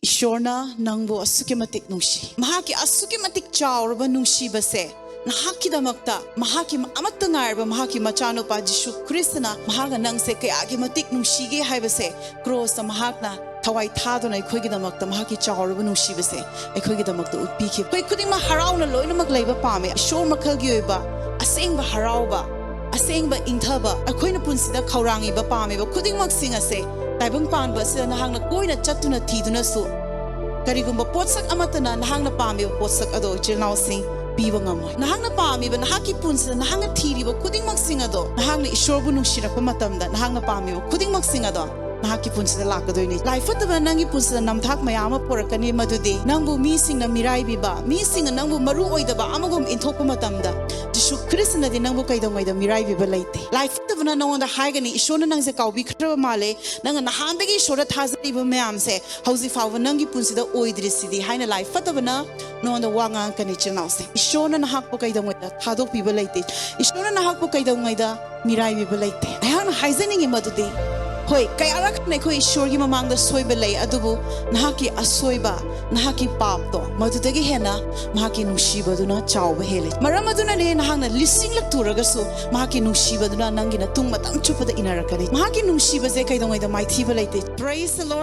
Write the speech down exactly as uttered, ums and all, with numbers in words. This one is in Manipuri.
ꯏꯁꯣꯔꯅ ꯅꯪꯕꯨ ꯑꯁꯨꯛꯀꯤ ꯃꯇꯤꯛ ꯅꯨꯡꯁꯤ꯫ ꯃꯍꯥꯛꯀꯤ ꯑꯁꯨꯛꯀꯤ ꯃꯇꯤꯛ ꯆꯥꯎꯔꯕ ꯅꯨꯡꯁꯤꯕꯁꯦ, ꯅꯍꯥꯛꯀꯤꯗꯃꯛꯇ ꯃꯍꯥꯛꯀꯤ ꯑꯃꯠꯇ ꯉꯥꯏꯔꯕ ꯃꯍꯥꯛꯀꯤ ꯃꯆꯥꯅꯨꯄꯥ ꯖꯤꯁꯨ ꯈ꯭ꯔꯤꯁꯇꯅ ꯃꯍꯥꯛꯅ ꯅꯪꯁꯦ ꯀꯌꯥꯒꯤ ꯃꯇꯤꯛ ꯅꯨꯡꯁꯤꯒꯦ ꯍꯥꯏꯕꯁꯦ, ꯀ꯭ꯔꯣꯁꯇ ꯃꯍꯥꯛꯅ ꯊꯋꯥꯏ ꯊꯥꯗꯨꯅ ꯑꯩꯈꯣꯏꯒꯤꯗꯃꯛꯇ ꯃꯍꯥꯛꯀꯤ ꯆꯥꯎꯔꯕ ꯅꯨꯡꯁꯤꯕꯁꯦ ꯑꯩꯈꯣꯏꯒꯤꯗꯃꯛꯇ ꯎꯠꯄꯤꯈꯤꯕ꯫ ꯑꯩꯈꯣꯏ ꯈꯨꯗꯤꯡꯃꯛ ꯍꯔꯥꯎꯅ ꯂꯣꯏꯅꯃꯛ ꯂꯩꯕ ꯄꯥꯝꯃꯦ꯫ ꯏꯁꯣꯔ ꯃꯈꯜꯒꯤ ꯑꯣꯏꯕ ꯑꯁꯦꯡꯕ ꯍꯔꯥꯎꯕ, ꯑꯁꯦꯡꯕ ꯏꯪꯊꯕ, ꯑꯩꯈꯣꯏꯅ ꯄꯨꯟꯁꯤꯗ ꯈꯧꯔꯥꯡꯉꯤꯕ ꯄꯥꯝꯃꯤꯕ ꯈꯨꯗꯤꯡꯃꯛꯁꯤꯡ ꯑꯁꯦ ꯇꯥꯏꯕꯪ ꯄꯥꯟꯕ ꯑꯁꯤꯗ ꯅꯍꯥꯛꯅ ꯀꯣꯏꯅ ꯆꯠꯇꯨꯅ ꯊꯤꯗꯨꯅꯁꯨ ꯀꯔꯤꯒꯨꯝꯕ ꯄꯣꯠꯁꯛ ꯑꯃꯠꯇꯅ ꯅꯍꯥꯛꯅ ꯄꯥꯝꯃꯤꯕ ꯄꯣꯠꯁꯛ ꯑꯗꯣ, ꯏꯆꯤꯜ ꯏꯅꯥꯎꯁꯤꯡ, ꯄꯤꯕ ꯉꯝꯃꯣꯏ꯫ ꯅꯍꯥꯛꯅ ꯄꯥꯝꯃꯤꯕ, ꯅꯍꯥꯛꯀꯤ ꯄꯨꯟꯁꯤꯗ ꯅꯍꯥꯛꯅ ꯊꯤꯔꯤꯕ ꯈꯨꯗꯤꯡꯃꯛꯁꯤꯡ ꯑꯗꯣ, ꯅꯍꯥꯛꯅ ꯏꯁꯣꯔꯕꯨ ꯅꯨꯡꯁꯤꯔꯛꯄ ꯃꯇꯝꯗ, ꯅꯍꯥꯛꯅ ꯄꯥꯝꯃꯤꯕ ꯈꯨꯗꯤꯡꯃꯛꯁꯤꯡ ꯑꯗꯣ ꯅꯍꯥꯛꯀꯤ ꯄꯨꯟꯁꯤꯗ ꯂꯥꯛꯀꯗꯣꯏꯅꯤ꯫ ꯂꯥꯏ ꯐꯠꯇꯕꯅ ꯅꯪꯒꯤ ꯄꯨꯟꯁꯤꯗ ꯅꯝꯊꯥꯛ ꯃꯌꯥꯝ ꯑꯃ ꯄꯨꯔꯛꯀꯅꯤ, ꯃꯗꯨꯗꯤ ꯅꯪꯕꯨ ꯃꯤꯁꯤꯡꯅ ꯃꯤꯔꯥꯏꯕꯤꯕ, ꯃꯤꯁꯤꯡꯅ ꯅꯪꯕꯨ ꯃꯔꯨ ꯑꯣꯏꯗꯕ ꯑꯃꯒꯨꯝ ꯏꯟꯊꯣꯛꯄ ꯃꯇꯝꯗ, ꯖꯤꯁꯨ ꯈ꯭ꯔꯤꯁꯇꯅꯗꯤ ꯅꯪꯕꯨ ꯀꯩꯗꯧꯉꯩꯗ ꯃꯤꯔꯥꯏꯕꯤꯕ ꯂꯩꯇꯦ꯫ ꯂꯥꯏ ꯐꯠꯇꯕꯅ ꯅꯉꯣꯟꯗ ꯍꯥꯏꯒꯅꯤ, "ꯏꯁꯣꯔꯅ ꯅꯪꯁꯦ ꯀꯥꯎꯕꯤꯈ꯭ꯔꯕ ꯃꯥꯜꯂꯦ, ꯅꯪꯅ ꯅꯍꯥꯟꯗꯒꯤ ꯏꯁꯣꯔꯗ ꯊꯥꯖꯔꯤꯕ ꯃꯌꯥꯝꯁꯦ ꯍꯧꯖꯤꯛ ꯐꯥꯎꯕ ꯅꯪꯒꯤ ꯄꯨꯟꯁꯤꯗ ꯑꯣꯏꯗ꯭ꯔꯤꯁꯤꯗꯤ" ꯍꯥꯏꯅ ꯂꯥꯏ ꯐꯠꯇꯕꯅ ꯅꯉꯣꯟꯗ ꯋꯥ ꯉꯥꯡꯉꯛꯀꯅꯤ, ꯏꯆꯤꯜ ꯏꯅꯥꯎꯁꯦ꯫ ꯏꯁꯣꯔꯅ ꯅꯍꯥꯛꯄꯨ ꯀꯩꯗꯧꯉꯩꯗ ꯊꯥꯗꯣꯛꯄꯤꯕ ꯂꯩꯇꯦ꯫ ꯏꯁꯣꯔꯅ ꯅꯍꯥꯛꯄꯨ ꯀꯩꯗꯧꯉꯩꯗ ꯃꯤꯔꯥꯏꯕꯤꯕ ꯂꯩꯇꯦ꯫ ꯑꯩꯍꯥꯛꯅ ꯍꯥꯏꯖꯅꯤꯡꯉꯤ ꯃꯗꯨꯗꯤ, ꯍꯣꯏ, ꯀꯌꯥꯔꯛ ꯍꯟꯅ ꯑꯩꯈꯣꯏ ꯏꯁꯣꯔꯒꯤ ꯃꯃꯥꯡꯗ ꯁꯣꯏꯕ ꯂꯩ, ꯑꯗꯨꯕꯨ ꯅꯍꯥꯛꯀꯤ ꯑꯁꯣꯏꯕ, ꯅꯍꯥꯛꯀꯤ ꯄꯥꯞꯇꯣ, ꯃꯗꯨꯗꯒꯤ ꯍꯦꯟꯅ ꯃꯍꯥꯛꯀꯤ ꯅꯨꯡꯁꯤꯕꯗꯨꯅ ꯆꯥꯎꯕ ꯍꯦꯜꯂꯤ꯫ ꯃꯔꯝ ꯑꯗꯨꯅꯅꯦ ꯅꯍꯥꯛꯅ ꯂꯤꯁꯤꯡꯂꯛ ꯊꯨꯔꯒꯁꯨ ꯃꯍꯥꯛꯀꯤ ꯅꯨꯡꯁꯤꯕꯗꯨꯅ ꯅꯪꯒꯤ ꯅꯇꯨꯡ ꯃꯇꯝ ꯆꯨꯞꯄꯗ ꯏꯟꯅꯔꯛꯀꯅꯤ꯫ ꯃꯍꯥꯛꯀꯤ ꯅꯨꯡꯁꯤꯕꯁꯦ ꯀꯩꯗꯧꯉꯩꯗ ꯃꯥꯏꯊꯤꯕ ꯂꯩꯇꯦ꯫ Praise the Lord꯫